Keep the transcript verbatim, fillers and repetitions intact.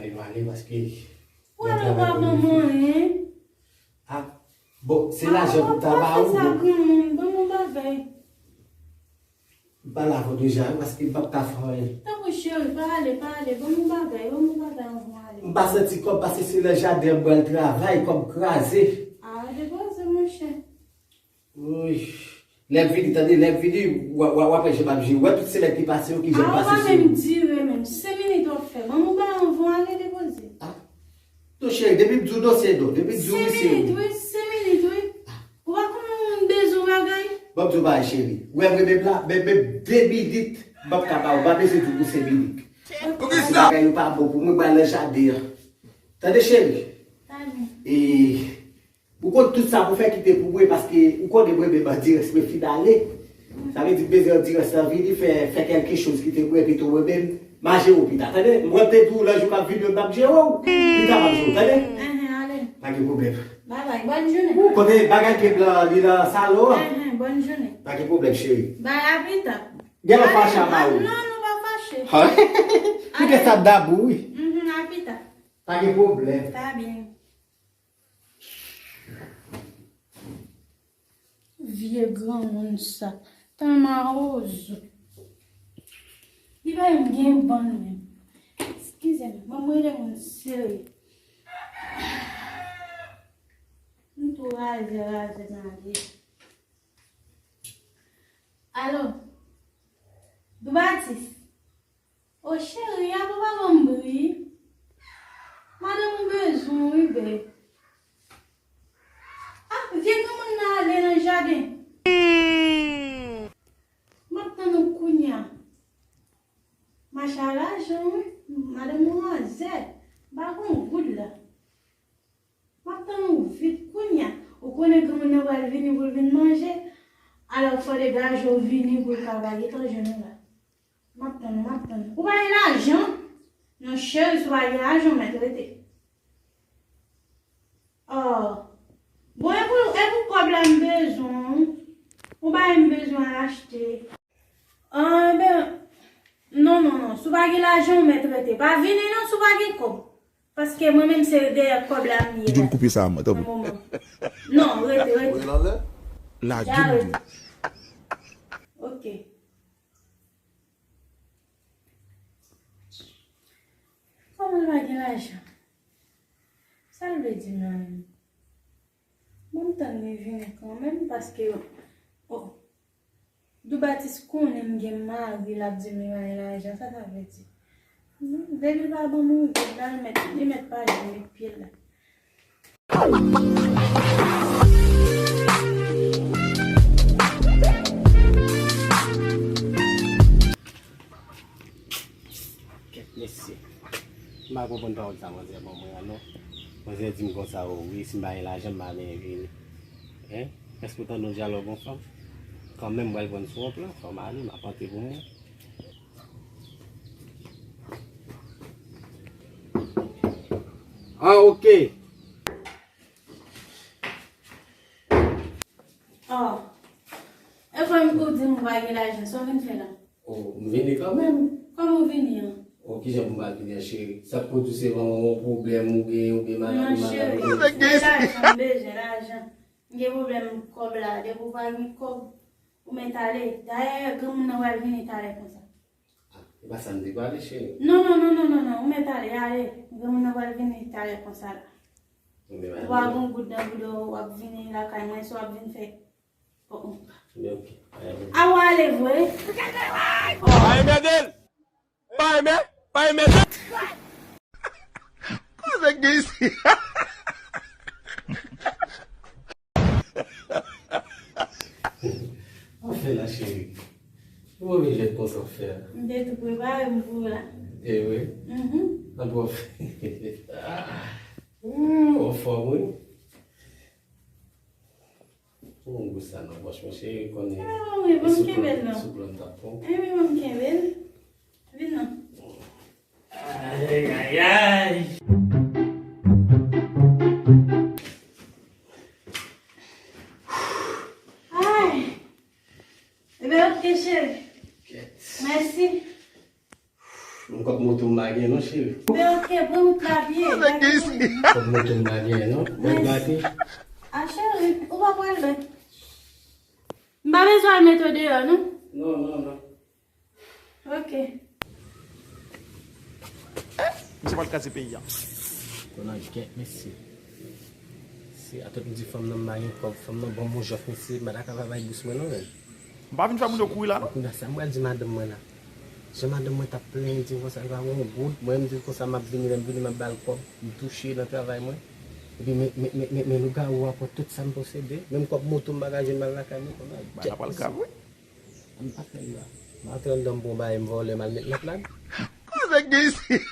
Yo ale paske. Ou ale pa ban mwen anyen. Ah, bon, se lajan pou ta ba ou. Sa granmoun, ban mwen bagay. M pale avè w deja wi, paske m p ap ka fè anyen. Tanpri cheri, pa ale, pa ale, ban mwen bagay, ban mwen bagay anvan w ale. M pa santi kòb, paske se nan jaden an m pral travay, kòb kraze. Ah, depoze, monchè. Wi. Lè m vini, tande, lè m vini, w a, w a, w ap wè jan m ap jere. Ou wè tout semèn ki pase yo, ki jan m pase sou yo. Ah, ou pa menm dire menm. Senk minit w ap fè. Ban m yon bagay anvan ale depoze. Ah. Non, cheri, depi m di w non, se non. Depi m di w wi, se wi. Senk minit, wi, senk minit, wi. Ou pa konnen yon moun bezwen bagay? Ban m di w bagay, cheri. Ou wè vre menm la, men, menm de minit, m p ap ka ba ou. M pa bezwen di w pou senk minit. Poukisa? Bagay yo pa bon pou mwen, m pral nan jaden an. Tande, cheri. Tande. E, Ou konn tout sa pou fè kite pou mwen, paske ou konnen mwen menm an dirès mwen fin ale. Sa vle di m bezwen an dirès lan vini fè, fè kèlke choz kite mwen, pito mwen menm mache w pita. Tande, mwen te di w lè jou m ap vini yo m t ap jere w. Pita m ap jere w, tande? Enhen, ale. Pa gen pwoblèm. Babay, bòn jounen. Ou konnen bagay ke blan li nan salon an. Enhen, bòn jounen. Pa gen pwoblèm, cheri. Bay a pita. Gen lè fache a ba ou. Non, nou pa fache. Poukisa m dabou, wi. Mhm, a pita. Pa gen pwoblèm. Ta byen. Vye granmoun sa, tan mawozo. Li pa menm gen bann menm. Eskize m, ban m rele moun serye. M tou raze, raze nan li. Alo, Doubatis? O cheri, apa w pa ban m bri? Madanm ou bezwen w wi, bèb. Ah, vye granmoun nan ale nan jaden. M ap tann ou kounye a. Mache a lajan wi, madanm ou anzè. M pa gon goud la. M ap tann ou vit kounye a. Ou konnen granmoun nan pral vini pou l vin manje. Alò, fò degaje w vini pou l ka bay etranje nou la. M ap tann ou, m ap tann ou. Ou pa gen lajan? Non, cheri, si w pa gen lajan, w mèt rete. Oh. Bon, e pou, e pou kòb la m bezwen, wi. Yon bagay m bezwen achte. Ah, enben, non, non, non. Si w pa gen lajan, w mèt rete. Pa vini non, si w pa gen kòb. Paske mwen menm se dèyè kòb la m ye la. Di m koupe sa a mwen, tanpri. Nan moman. Non, rete, rete. Lage m tou. Ok. Kòman l pa gen lajan? Sa l vle di menm? Ban m tann li vini kanmenm, paske, oh, Doubatis konnen m gen mari, l ap di m li pa gen lajan, sa sa vle di? Non, depi l pa ban m yon goud la, l mèt, li mèt pa janm met pye l la. Kèt mesye. M pa konprann pawòl sa manzè ban mwen an non. Manzè di m konsa, o wi, si m pa gen lajan, m pa menm vini. Hein? Èske w tande yon dyalòg yon fanm? Kanmenm, m pral pran sou yon plan, fò m ale, m ap antre pou mwen. Ah, ok. Oh. E frè m, ou di m ou pa gen lajan, sa w vin fè la? Oh, m vini kanmenm. Kòman w vini an? Oh, kijan pou m pa vini an, cheri? Sa k pwodui se vrèman yon pwoblèm ou gen, oubyen malad ou malad? Non, cheri, se lajan m bezwen, lajan. M gen pwoblèm kòb la, depi w pa gen kòb, ou mèt ale. Dayè, granmoun nan pral vini talè konsa. Ah, e pa sa m te pale, cheri. Non, non, non, non, non, non. Ou mèt ale, ale. Granmoun nan pral vini talè konsa la. Ou pa gon goud nan bouda w, w ap vini lakay mwen, sa w ap vin fè. Oh, oh. Men ok. A w ale vre? Pa enmède l! Pa enmè, pa enmède l! Koze k gen isi? Anfen la, cheri. Ou pa vin jwèt konsa w fè a. M te tou prepare m pou ou la. E wi? Mhm. Anpil w ap fè. Hmm, w anfòm, wi. Ou gon gwo sa nan pòch, monchè, konnen. Ah, wi, ban m kenbe l non. Sou plan m t ap pran. Eh wi, ban m kenbe l. Vin non. Ay, ay, ay. Ay. Ebe, ok, cheri. Kèt. Mèsi. M kòb moto m Pa gen non, cheri. Men ok, pran wout la byen. Kòb moto m pa gen non. Mwen gate. A cheri, ou pa pral lwen. M pa bezwen al mete w deyò non. Non, non, non. Ok. Misye pral kraze peyi a. Konan gèt mesye. Se atòt m di fanm nan m pa gen kòb, fanm nan ban m yon jòf mesye, m pa ta ka pa bay bous mwen non menm. M pa vin fè moun yo kouri la non. Kounye a sa m pral di madanm mwen la. Jan madanm mwen t ap plenyen di m konsa li pa gen yon goud, mwen m di l konsa m ap vini, lè m vini m ap ba l kòb, m touche nan travay mwen. Epi men men men men men lougawou a pran tout sa m posede, menm kòb moto m pa ka jwenn m al lakay mwen, kounye a Bagay la pral grav wi. M pa fè l la. M antre anndan m pran bagay m vòlè m al met nan plad. Koze k gen isi?